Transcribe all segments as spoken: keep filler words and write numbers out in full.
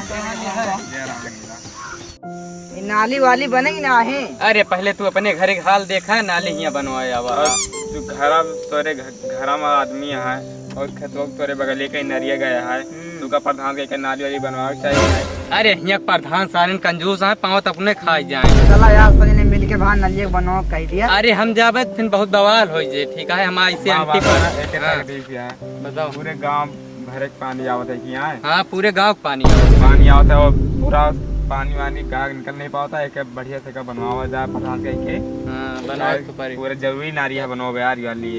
ये नाली वाली बने कि नाहीं? अरे, पहले तू अपने घरे के हाल देखा, नाली हियाँ बनवाए आवा। और तू घरा, तोरे घ-, घरा में आदमी है और खेतवा तोरे बगले के नरिया गया है, हम्म। तू का प्रधान के, के नाली वाली बनवावे के चाहिए। अरे, हियाँ के प्रधान सारे कंजूस हैं, पावत अपने खाई जाए। चला यार, सनी ने मिलके भाई नलिया के बनवा कह दिया। अरे, हम जाबे त फिर बहुत बवाल हो जे, ठीक है, हम ऐसे वाह, आंटी वाह, पर। एक, एक, हाँ। एक, एक, एक, बताओ। पूरे गांव भरे के पानी आवत है कि यहाँ? हाँ, पूरे गांव के पानी आवत है। पानी आवत है और पूरा पानी वानी का निकल नहीं पावत है, एक बढ़िया से का बनवावा जाए प्रधान कह के। हाँ, बनवाए तो पड़ी। पूरे जरूरी नारी है बनवावे यार, ये वाली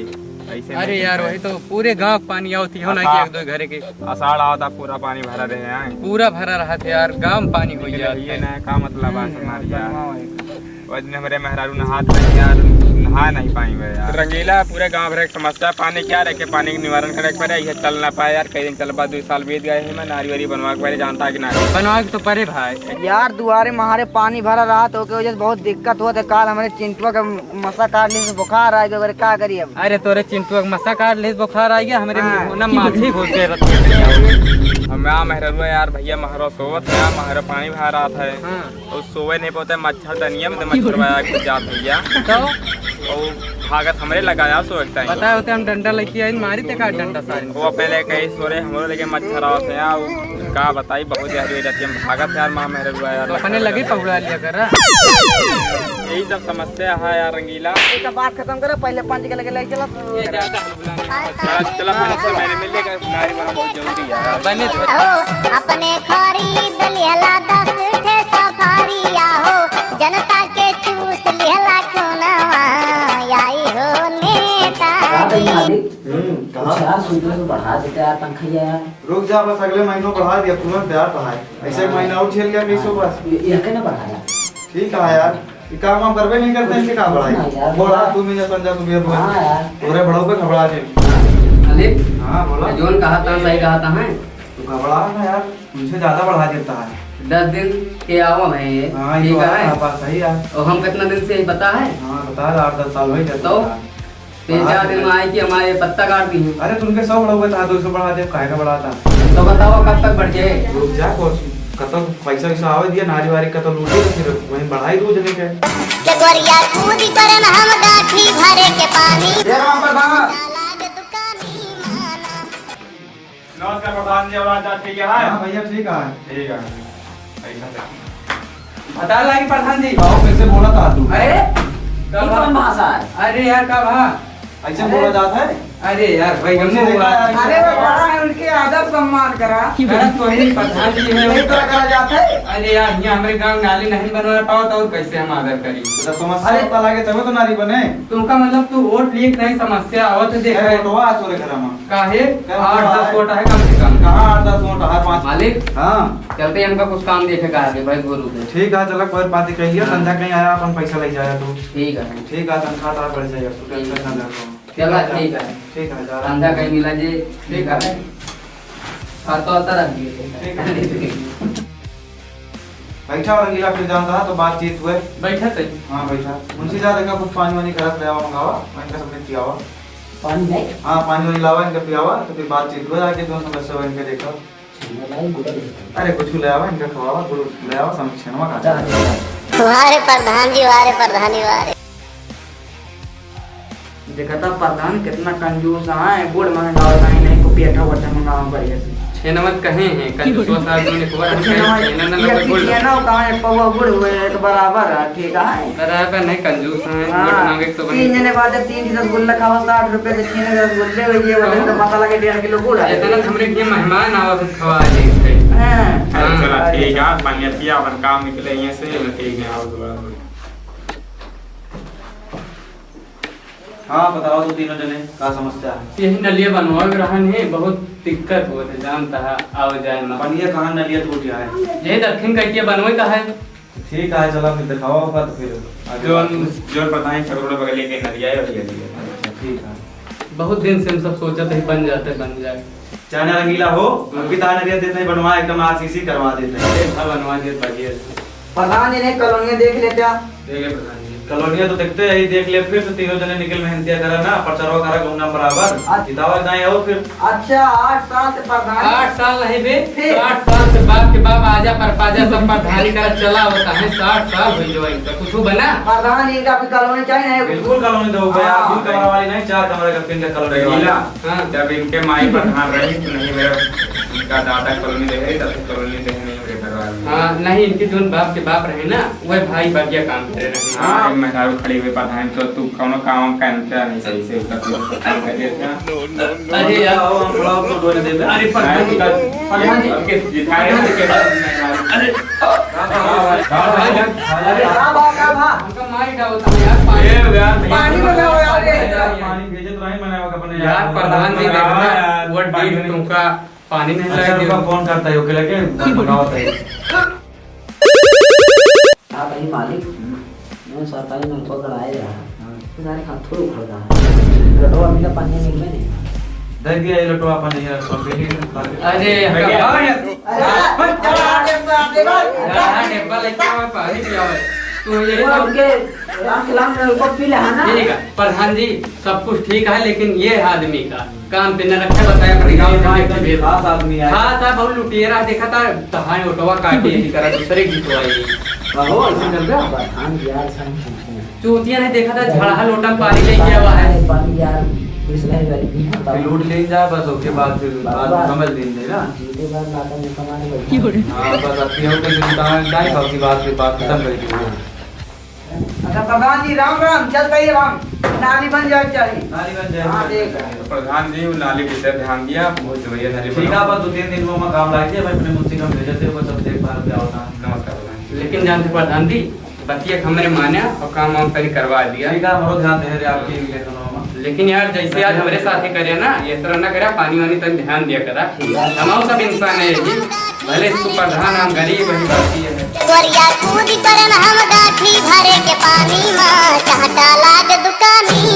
ऐसे अरे नहीं यार, होता है। वही तो पूरे गांव के पानी आवत है, हो ना कि आषाढ़ एक दो घरे के। आषाढ़ आवत है, पूरा पानी भरा रहे हैं। पूरा भरा रहा था यार, गांव में पानी हो लेकिन गया ये था। ना का मतलब है हम्म, हमारी यार। बनवाओ एक। वो दिन हमरे मेहरारू नहात रहे यार, नहा नहीं पाई हुए यार। रंगीला, पूरे गांव भर एक समस्या, पानी क्या रखे, पानी के निवारण करे के पड़े, ये चल ना पाए यार। कई दिन चलबा, दो साल बीत गए हैं, मैं नारी वारी बनवा के पहले जानता कि ना। बनवा के तो पड़े भाई। यार, दुआरे महारे पानी भरा रहा तो ओके वजह से बहुत दिक्कत होत है। काल हमरे चिंटुआ के मसा काट ली से बुखार आ गया, का करी अब? अरे तोरे चिंटुआ के मसा काट ली से बुखार आ गया, हमरे हाँ। मुंह ना माछी घुस गए रहते हैं। हम यहाँ मेहररुआ यार, भैया महरो सोवत है, महरो पानी भरा रहा था। हाँ। और सोवे नहीं पाते, मच्छरदनिया में मच्छरवा कुछ जात भैया। तो? और भागत हमरे लगा यार, सो एक टाइम। बताए होते हम डंडा लेके आई, मारी ते का डंडा सारे। वो पहले कहीं सोरे हमरो लेके मच्छर आवत है यार, वो का बताई, बहुत जहरी हो जाती है। हम भागत यार, माँ मेहररुआ यार, तो अपने लगे पहुड़ा लिया कर। यही सब समस्या है यार रंगीला। एक बात खत्म करो, पहले पंच के लगे ले चलो। ये जाता है। चला, चला, फिर उससे मैंने मिल लेगा, नारी बना बहुत जरूरी है। बने तो हो, अपने खरीद लिहला दस ठे सफारी आहो, जनता के चूस लिहला कोनवा, आई हो नेताजी। हम्म, कहाँ? यार, सुन तो बढ़ा देते यार तनख्वाह यार। रुक जा, बस अगले महीनों बढ़ा दिया, तुरंत यार बढ़ाए। ऐसे एक हाँ। महीना और झेल लिया, कैसे बस? ये, ये कहना बढ़ाया? ठीक है यार, ये काम वाम करबे नहीं करते, इसके काम बढ़ाई। हाँ यार। बोला तू, मैं समझा तू, ये बोल। हाँ यार। तोरे बड़ों पे घबरा दे। मालिक, हाँ, बोला। जौन कहा था, सही कहा था, हैं? तू घबरा ना यार, उनसे ज्यादा बढ़ा देता है। दस दिन के आवा है ये, हाँ, ये ठीक बात है। बात सही है। और हम कितना दिन से ही पता है? हाँ, बता रहा, आठ दस साल हो ही गए। तो? तीन चार दिन में आए कि हमारे पत्ता काट दी। अरे, तुमके सौ बढ़ाओगे, तो दो सौ बढ़ा दे, काहे का बढ़ाता? तो बताओ, कब तक बढ़ जाए? रुक जा, कुछ कतौ पैसा वैसा आवे दिया, नारी वारी कतौ लूटी, तो फिर वहीं बढ़ाई दो जने के। के गोरिया कूदी करन हम गाठी भरे के पानी। जय राम प्रधान। लागे दुकानी माना। नमस्कार प्रधान जी, और आज ठीक है? हाँ भैया, ठीक है। ठीक है। पैसा दे। पता लगी प्रधान जी। आओ, कैसे बोला था तू? अरे, कब ये कौन भाषा है? अरे यार, कब हाँ? ऐसे अरे, बोला जाता है? अरे यार, भाई, उनसे हमने देखा बोला। यार। अरे, वो बड़ा है, उनके आदर सम्मान करा। अरे, तो ही प्रधान जी है। यही तरह करा जाता है। अरे यार, यहाँ हमारे गांव नाली नहीं बनवा पाओ, तो और कैसे हम आदर करी? तो समस्या अरे, पता लगे तबे तो नारी बने। तुमका मतलब, तू वोट लिए नहीं, समस्या आवत है, देख अरे, रहे। वोटवा आ तोरे घर में। काहे? क्या आठ बोला दस है? वोट है कम से कम। कहाँ आठ दस वोट है? पाँच। मालिक, हाँ। चलते ही हमका कुछ काम देखे का है, भाई, गुरु के। ठीक है, चला, कोई बात नहीं, कह लिया, हाँ। संझा कहीं आया, अपन पैसा ले जाया तू। ठीक है। ठीक है, तनख्वाह तार बढ़ जाएगा, तू ठीक। टेंशन ना ले तू। चला, ठीक है। ठीक है, जा रहा हूँ। संझा कहीं मिला जी। ठीक है। हाँ, तो आता रह। ठीक है। बैठा और रंगीला फिर जानता है, तो बातचीत हुए। बैठा तो। हाँ, बैठा। उनसे ज्यादा का कुछ पानी वानी खराब ले आवा, मंगावा, वहीं का सबने पियावा। पानी नहीं? हाँ, पानी वानी लावा, इनका पियावा, तो फिर बातचीत हुआ, आके दोनों समस्या हुआ, इनका देखा। छेना लाई, गुड़ ले। अरे, कुछ ले आवा, इनका खवावा, गुड़ ले आवा, सब छेनवा खा। अच्छा, अच्छा। वाह रे प्रधान जी, वाह रे प्रधान जी, वाह रे। देखा था प्रधान कितना कंजूस है, गुड़ मंगावा, नहीं, नहीं, को पेठा वेठा मंगावा बढ़िया से। छेनवा कहे हैं, कंजूसवा साहब ने एक बार हम छेनवा, कहे, छेना ना ये लगे गुड़। छेना कहाँ है, पौवा गुड़ हुए, एक बराबर है, ठीक है। बराबर नहीं, कंजूस हैं, हाँ, वोट मांगे तो बने। तीन जने बाटे, तीन रसगुल्ला खावा, साठ रुपए के तीन रसगुल्ले हुए, ये बोले तो पता लगे डेढ़ किलो गुड़ है। इतना तो हमरे लिए मेहमान आवा, तुम खवा दे। हाँ। अरे चला, हाँ। ठीक है, पानी पिया, अपन काम निकले यहाँ से, ठीक है, आओ दोबारा। हाँ, बताओ तो तीनों जने, का समस्या है? यही नलिया बनवावे रहन है, बहुत दिक्कत होत है, जानता है, आवे जाए में। पनिया कहाँ नलिया टूट गया है? यही दक्षिण कटिया बनवे का है। ठीक है, चला फिर दिखावा होगा तो फिर आगे जोन, बात। जोन बताएं, छगड़ोड़ा बगलिया के नदिया है, वही नदिया है। अच्छा, ठीक है। बहुत दिन से हम सब सोचत है, बन जाते, बन जाए। चाहे रंगीला हो, अबकी तार नदिया देते हैं बनवा, एकदम आरसीसी करवा देते हैं। एक बार बनवा दिए, बढ़िया से। प्रधान जी ने कॉलोनिया देख लेते आप। देख ले प्रधान जी। कॉलोनिया तो देखते ही देख ले, फिर से तीनों जने निकल मेहनतिया करा ना, प्रचारवा करा, घूमना बराबर। अच्छा। जितावा दाएं और फिर। अच्छा, आठ साल से प्रधान। आठ साल नहीं बे, फिर? आठ साल से बाप के बाप आजा परपाजा सब प्रधानी करा चला होता है, साठ साल हो जो इनका कुछ बना। प्रधान जी का भी कॉलोनी चाहिए ना, बिल्कुल कॉलोनी दो भैया, हाँ। दो कमरा वाली नहीं, चार कमरे का, तीन का कॉलोनी वाला। हाँ। जब इनके माई प्रधान रही तो नहीं मेरे, उनका दादा कॉलोनी दे रही, तब से कॉलोनी दे नहीं मेरे घर वाले। हाँ, नहीं, इनके जोन बाप के बाप रहे ना, वह भाई बढ़िया काम करे रहे। हाँ, एक मेहरारू खड़ी हुई प्रधान, तो तू कौनो काम का अंतर नहीं सही से, उसका कुछ काम कर दिया था। अरे यार। आओ, हम लोग तो बोल देबे। अरे, प्रधान जी, प्रधान जी। अब के जिताए थे के बाद में यार। अरे, का बा, का बा? अरे, का बा, का बा? हमका मार डालो तुम यार, पानी। ए, यार, पानी मंगाओ यार, ए। यार, पानी भेजत रहे, मैंने अपने यार, प्रधान जी, देखना, यार, वो पानी डील नहीं। तुमका पानी नहीं अच्छा, लाए रुका, दियो। फोन करता है, ओके लगे, मंगाओ तो। हाँ भाई मालिक, मैं सरकारी नलका गड़ाए रहा। हाँ। तो सारे हाथ थोड़ा उखड़ रहा है। लोटवा मिला पानी मिल में नहीं। दे दिया ये लोटवा पानी यार, सब पी लिए, खा लिए। अरे, भैया। अरे, अरे, अरे, अरे, अरे, अरे, हाँ, डिब्बा लेके आओ, पानी पियाओ। तू ये वो उनके राम के लाल नलका पी ले, है ना? ठीक है, प्रधान जी, सब कुछ ठीक है, लेकिन ये आदमी का काम पे न रखे, बताया अपने गाँव में गाँव एकदम भेज। खास आदमी है। खास है, बहुत लुटेरा, देखा था, तहाई ओटवा काटे, यही करा, दूसरे की तो आई। आहो, ऐसे कर दे। प्रधान जी, यार, सब कुछ है। चूतिया नहीं देखा था, झाड़ा लोटा में पानी लेके आवा है। पानी यार, पुलिस नहीं गई थी, हम फिर लूट ले जा, बस, ओके, बाद फिर बात बाबा। समझ लेंगे ना। जीते बार नाटक में कमाने बैठे। हाँ, बस, अब ये हो गई, तो कहाँ, क्या ही बात की बात, बात खत्म कर दी। अच्छा प्रधान जी, राम राम, चल गई राम, नाली बन जाए चाहिए। नाली बन जाए। हाँ, ठीक है। तो प्रधान जी, वो नाली विषय ध्यान दिया, बहुत बढ़िया नाली ठीक बना। है, बस दो तीन दिन में मैं काम लाग गया, मैं अपने मुंशी का भेजे थे, वो सब देख भाल पे आवता है। नमस्कार प्रधान जी। लेकिन जानते प्रधान जी, बतिया के हमरे माने और काम वाम कहीं करवा दिया। ठीक है, हमरो ध्यान दे रहे आपके लेखन में। लेकिन यार, जैसे आज हमरे साथे करे ना, ये तरह ना करा, पानी वानी तन ध्यान दिया करा। ठीक है। हम सब इंसान है जी। भले तू प्रधान, हम गरीब, वही बात ही है। गोरिया कूद परन हम गाठी भरे के पानी मा, चाहता लाग दुकानी